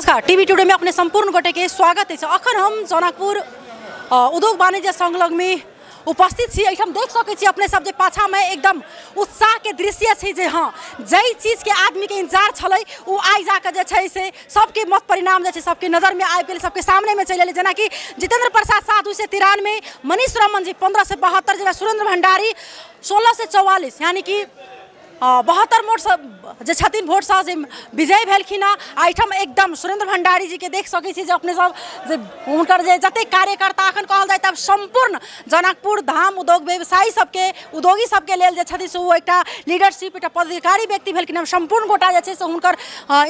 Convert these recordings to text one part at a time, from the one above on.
नमस्कार, TV today में अपने संपूर्ण गोटे के स्वागत है। अखन हम जनकपुर उद्योग वाणिज्य संघ लग में उपस्थित छी। एहिठाम देख सकै छी अपने सब जे पाछा में एकदम उत्साह के दृश्य छै जे हाँ जाहि चीज के आदमी के इंतजार छलै उ आइ जाके जे छै से सबके मत परिणाम जे छै सबके नजर में आबि गेल, सबके सामने में चलि एलै। जेनाकि जितेंद्र प्रसाद साह 293, मनीष रमन जी 1572, जेना सुरेंद्र भंडारी 1644, यानी कि 72 मोट जे छथिन वोटसँ जे विजय भेलखिन हँ। एहिठाम एकदम सुरेंद्र भंडारी जी के देख सकै छी जे अपने सब जे हुनकर जे जतेक कार्यकर्ता अखन कहल जाय तब सम्पूर्ण जनकपुर धाम उद्योग व्यवसायी सबके उद्योगी सबके लेल जे छथिन से ओ एकटा लीडरशिप एकटा पदाधिकारी व्यक्ति भेलखिन हँ। सम्पूर्ण गोटा जे छै से हुनकर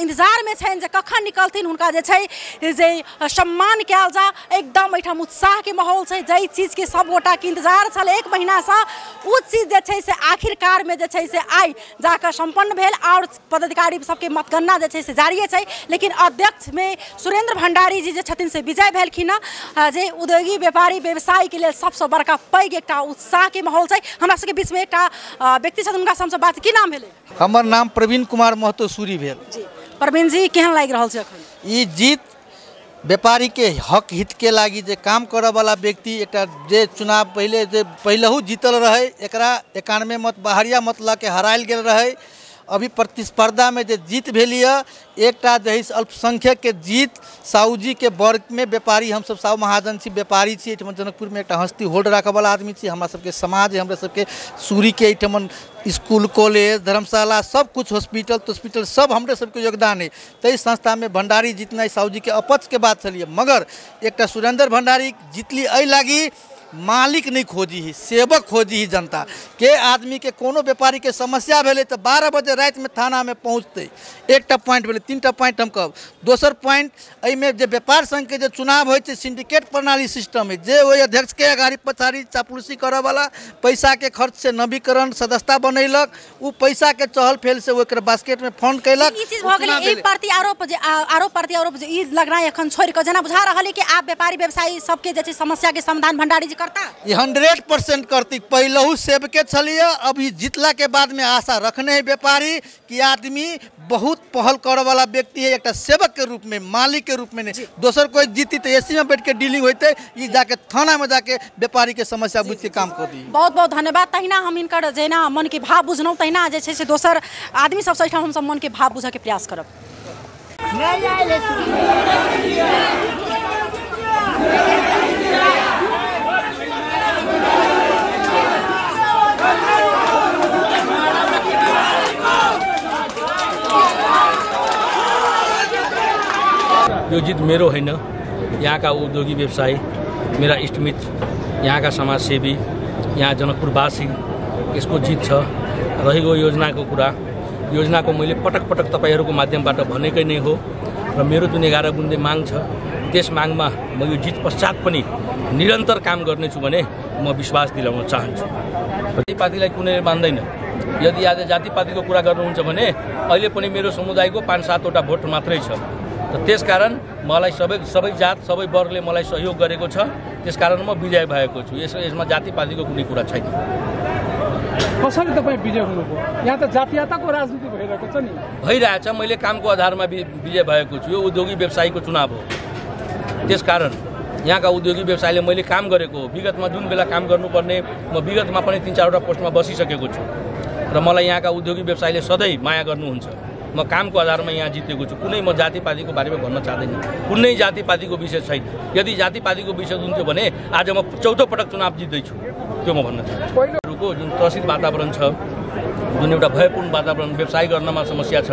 इंतजारमे छनि जे कखन निकलथिन, हुनका जे छै जे सम्मान कयल जा। एकदम एहिठाम उत्साहके माहौल छै, जाहि चीजके सब गोटाके इंतजार छल एक महीनासँ ओ चीज जे छै से आखिरकारमे जे छै से आइ जाकर संपन्न भेल और पदाधिकारी सबके मतगणना जे छै से जारिये छै। लेकिन अध्यक्ष में सुरेंद्र भंडारी जी जे छथिन से विजय भेलखिन हँ, जे उद्योगी व्यापारी व्यवसायी के लेल सबसँ बड़का पैघ एकटा उत्साह के माहौल छै। हमरा सबके बीच में एकटा व्यक्ति छथिन, हुनका हमसब बात। की नाम भेलै? हमर नाम प्रवीण कुमार महतो सूरी भेल। जी प्रवीण जी, केहन लागि रहल छै अखन ई जीत? व्यापारी के हक हित के लागी जे काम करऽ वाला व्यक्ति एकटा जे चुनाव पहिले जे पहिलहु जीतल रहे, एकरा 91 मत बाहरिया मत लऽ के हरायल गेल रहे। अभी प्रतिस्पर्धा में जे जीत भेल यऽ एकटा जे है अल्पसंख्यक के जीत साहूजी के वर्ग में व्यापारी, हम सब साहू महाजन छी, व्यापारी छी, एहिठाम जनकपुर में एकटा हस्ती होल्ड राखऽ वाला आदमी छी। हमरा सबके समाज, हमरा सबके सूरी के एहिठाम स्कूल कॉलेज धर्मशाला सब कुछ, हॉस्पिटल तोस्पिटल सब हमरे सबके योगदान है। ताहि संस्थामे भंडारी जीतनाइ साहूजी के अपच के बात छलियै, मगर एकटा सुरेंद्र भंडारी जीतली एहि लागी मालिक नहीं खोजी ही, सेवक खोजी ही जनता के आदमी के। कोनो व्यापारी के समस्या भेलै तऽ 12 बजे रातिमे थानामे पहुँचतै। एकटा पॉइंट भेलै, 3टा पॉइंट हम कहब। दोसर पॉइंट एहिमे जे व्यापार संघके जे चुनाव होइ छै सिंडिकेट प्रणाली सिस्टम है, जे ओहि अध्यक्षके अगाड़ी पछाड़ी चापलूसी करऽवला पैसाके खर्च से नवीकरण सदस्यता बनैलक, ओ पैसाके चहल फेल से ओकर बास्केटमे फंड कयलक। ई चीज भऽ गेलै। एहि प्रति आरोप जे आरोप प्रति आरोप जे ई लगनाइ एखन छोड़ि कऽ जेना बुझा रहल है कि आब व्यापारी व्यवसायी सबके जे छै समस्या के समाधान भंडारी जी करता। ये 100% करती। पहिलहु सेवके छलिए, अभी जीतला के बाद में आशा रखने है व्यापारी कि आदमी बहुत पहल करे वाला व्यक्ति है, एकटा सेवक के रूप में, मालिक के रूप में नहीं। दोसर कोई जीती तो एसी में बैठ के डीलिंग होते, ये जाके थाना में जाके व्यापारी के समस्या बुझ के काम कर दी। बहुत बहुत धन्यवाद। तहिना हम इनकर जेना मन के भाव बुझलहुँ तहिना जे छै से दोसर आदमी सबसँ एहिठाम हमसब मन के भाव बुझऽ के प्रयास करब। यो जित मेरो होइन, यहाँका उद्योगी व्यवसायी, मेरा इष्टमित्र, यहाँका समाजसेवी, यहाँ जनकपुरवासी, यसको जित छ। रहेको योजनाको कुरा, योजनाको मैले पटक पटक तपाईँहरूको माध्यमबाट भनेकै नै हो र मेरो जुन 11 बुँदे माग छ त्यस मागमा म यो जित पश्चात पनि निरन्तर काम गर्नेछु भने म विश्वास दिलाउन चाहन्छु। जातिपातिलाई कुनैले मान्दैन। यदि आज जातिपातिको कुरा गर्नुहुन्छ भने अहिले पनि मेरो समुदायको 5-7वटा भोट मात्रै छ, त त्यसकारण मलाई सबै सबै जात सबै वर्गले मलाई सहयोग गरेको छ, त्यसकारण म विजय भएको छु। यसमा जातिपातिको कुनै कुरा छैन। कसरी तपाईँ विजय हुनुभयो? यहाँ त जातीयताको राजनीति भइरहेको छ नि। भइरहेछ, मैले कामको आधारमा विजय भएको छु। यो उद्योगी व्यवसायीको चुनाव हो, त्यसकारण यहाँका उद्योगी व्यवसायीले मैले काम गरेको हो। विगतमा जुन बेला काम गर्नुपर्ने म विगतमा पनि 3-4वटा पोस्टमा बसिसकेको छु र मलाई यहाँका उद्योगी व्यवसायीले सधैँ माया गर्नुहुन्छ। म कामको आधारमा यहाँ जितेको छु। कुनै म जातिपातिको बारेमा भन्न चाहदिनँ, कुनै जातिपातिको विषय छैन। यदि जातिपातिको विषय हुन्थ्यो भने आज म चौथो पटक चुनाव जित्दैछु, त्यो म भन्न चाहन्छु। पहिलोहरूको जुन त्रसित वातावरण छ, जुन एउटा भयपूर्ण वातावरण, व्यवसाय गर्नमा समस्या छ,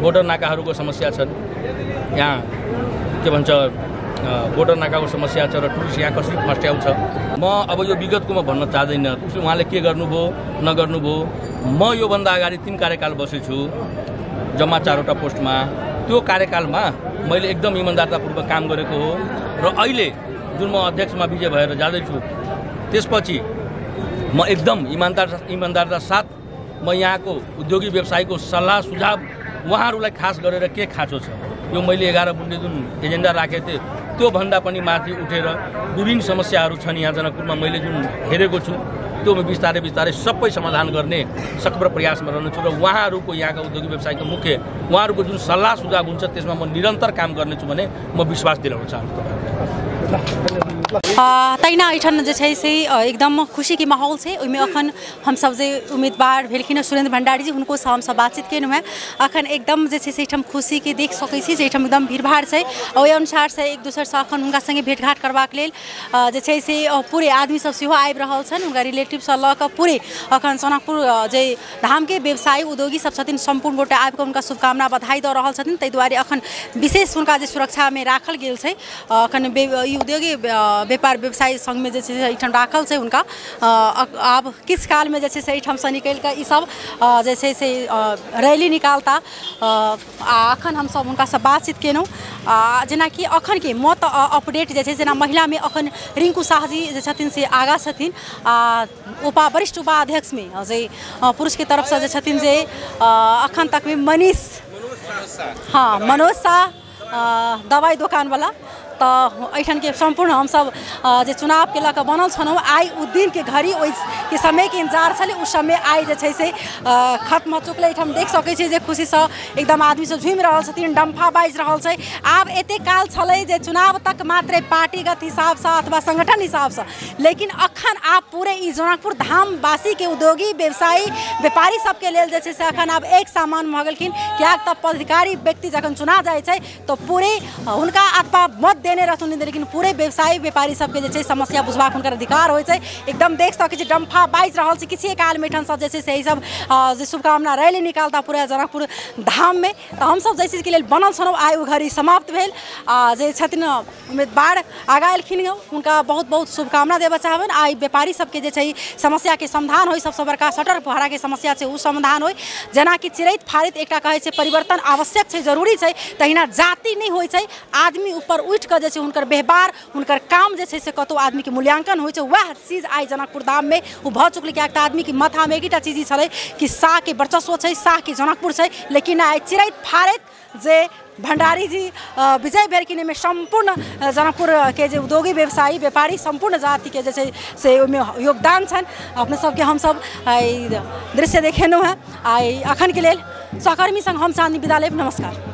बोर्डर नाकाहरूको समस्या छन्, यहाँ के भन्छ बोर्डर नाकाको समस्या छ र टुरिस्ट यहाँ कसरी फस्ट्याउँछ। म अब यो विगतको म भन्न चाहदिनँ, उसले उहाँले के गर्नुभयो नगर्नुभयो। म योभन्दा अगाडि 3 कार्यकाल बसेछु, जम्मा 4वटा पोस्टमा। त्यो कार्यकालमा मैले एकदम इमान्दारतापूर्वक काम गरेको हो र अहिले जुन म अध्यक्षमा विजय भएर जाँदैछु त्यसपछि म एकदम इमान्दारता साथ म यहाँको उद्योगी व्यवसायीको सल्लाह सुझाव उहाँहरूलाई खास गरेर के खाँचो छ यो मैले 11 बुँदे जुन एजेन्डा राखेको थिएँ त्योभन्दा पनि माथि उठेर विभिन्न समस्याहरू छन् यहाँ जनकपुरमा मैले जुन हेरेको छु त्यो म बिस्तारै बिस्तारै सबै समाधान गर्ने सक्रिय प्रयासमा रहनेछु र उहाँहरूको यहाँका उद्योगी व्यवसायको मुख्य उहाँहरूको जुन सल्लाह सुझाव हुन्छ त्यसमा म निरन्तर काम गर्नेछु भने म विश्वास दिलाउन चाहन्छु तपाईँहरूलाई। तहिना एहिठाम जे छै से एकदम खुशीके माहौल छै। ओहिमे अखन हमसब जे उम्मीदवार भेलखिन सुरेन्द्र भण्डारी जी हुनको हमसब बातचीत केलहुँ हेँ। अखन एकदम जे छै से एहिठाम खुशीके देख सकै छी जे एहिठाम एकदम भीड़भाड़ छै। ओहि अनुसारसँ एक दोसरसँ अखन हुनका सङ्गे भेटघाट करबाक लेल जे छै से पूरे आदमी सब सेहो आबि रहल छनि। हुनका रिलेटिवसँ लऽ कऽ पूरे अखन जनकपुर जे धामके व्यवसायी उद्योगी सब छथिन सम्पूर्ण गोटे आबि कऽ हुनका शुभकामना बधाई दऽ रहल छथिन। ताहि दुआरे अखन विशेष हुनका जे सुरक्षामे राखल गेल छै अखन ई उद्योगी व्यापार व्यवसाय संघमे जे छै एहिठाम राखल छै हुनका। आब किछु कालमे जे छै से एहिठामसँ निकलि कऽ ईसब जे छै से रैली निकालता। आ अखन हमसब हुनकासँ बातचीत केलहुँ। आ जेनाकि अखनके मत अपडेट जे छै जेना महिलामे अखन रिंकू शाह जी जे छथिन से आगाँ छथिन आ वरिष्ठ उपाध्यक्षमे जे पुरुषके तरफसँ जे छथिन जे अखन तकमे मनीष, हाँ मनोज शाह दवाइ दोकानवला। तऽ एहिठामके सम्पूर्ण हमसब जे चुनावके लऽ कऽ बनल छलहुँ आइ ओ दिनके घड़ी ओहिके समयके इंतजार छलै ओ समय आइ जे छै से खत्म भऽ चुकलै। एहिठाम देख सकै छी जे खुशीसँ एकदम आदमी सब झूमि रहल छथिन, डम्फा बाजि रहल छै। आब एतेक काल छलै जे चुनाव तक मात्रे पार्टीगत हिसाबसँ अथवा संगठन हिसाबसँ, लेकिन अखन आब पूरे ई जनकपुर धामवासीके उद्योगी व्यवसायी व्यापारी सबके लेल जे छै से अखन आब एक सामान भऽ गेलखिन। किएक तऽ पदाधिकारी व्यक्ति जखन चुना जाइ छै तऽ पूरे हुनका अथवा मत देने रहथुन, लेकिन पूरे व्यवसायी व्यापारी सबके जे छै समस्या बुझबाक हुनकर अधिकार होइ छै। एकदम देख सकै छी डम्फा बाजि रहल छै। किछुए कालमे एहिठामसँ जे छै से ईसब जे शुभकामना रैली निकालता पूरा जनकपुर धाममे। तऽ हमसब जाहि चीजके लेल बनल छलहुँ आइ ओ घड़ी समाप्त भेल। आ जे छथिन उम्मीदवार आगाँ एलखिन हुनका बहुत बहुत शुभकामना देबऽ चाहबनि। आइ व्यापारी सबके जे छै समस्याके समाधान होइ, सबसँ बड़का शटर भाड़ाके समस्या छै ओ समाधान होइ। जेनाकि चिरैत फाड़ैत एकटा कहै छै परिवर्तन आवश्यक छै, जरूरी छै, तहिना जाति नहि होइ छै। आदमी ऊपर उठि कऽ जे छै हुनकर व्यवहार हुनकर काम जे छै से कतहु आदमीके मूल्यांकन होइ छै। वएह चीज आइ जनकपुर धाममे ओ भऽ चुकलै। किएक तऽ आदमीके माथामे एकटा चीज ई छलै कि शाहके वर्चस्व छै, शाहके जनकपुर छै, लेकिन आइ चिरैत फाड़ैत जे भण्डारी जी विजय भेलखिन एहिमे सम्पूर्ण जनकपुरके जे उद्योगी व्यवसायी व्यापारी सम्पूर्ण जातिके जे छै से ओहिमे योगदान छनि। अपने सबके हमसब दृश्य देखेलहुँ हेँ। आइ अखनके लेल सहकर्मी सङ्ग हम चाँदनी विदा लेब। नमस्कार।